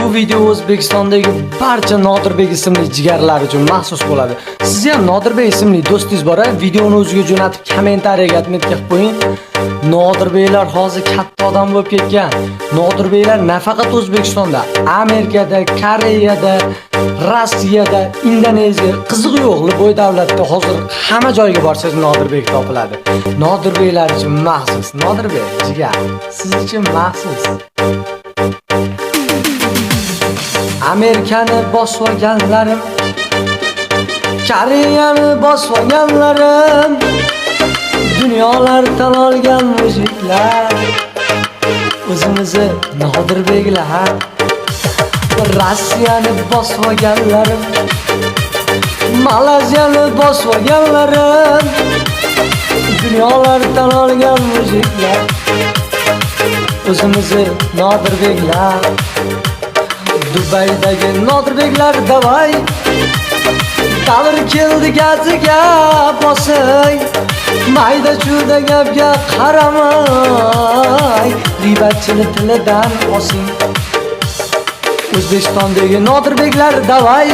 Bu video O'zbekistondagi barcha Nodirbek ismli jigarlar uchun maxsus bo'ladi. Sizni ham Nodirbek ismli do'stingiz bor, videoni o'ziga jo'natib, kommentariyaga отметка qilib qo'ying. Nodirbeklar hozir katta odam bo'lib ketgan. Nodirbeklar nafaqat O'zbekistonda, Amerikada, Koreyada, Rossiyada, Indoneziya, qizig'i yo'q, любой davlatda hozir hamma joyga borsangiz Nodirbek topiladi. Nodirbeklar uchun maxsus. Nodirbek jigar, siz uchun maxsus. Amerikani bosib olganlarim, Koreyani bosib olganlarim, dunyolar tan olgan mujiklar, o'zimizni Nodirbeklar. Rossiyani bosib olganlarim, Malayziyani bosib olganlarim, dunyolar tan olgan mujiklar, o'zimizni Nodirbeklar. Dubaydagi Nodirbeklar, давай. Davr keldi, gaziga bosing. Mayda chuyda gapga qaramay, g'iybatchini tilidan osing. O'zbekistondagi Nodirbeklar, давай.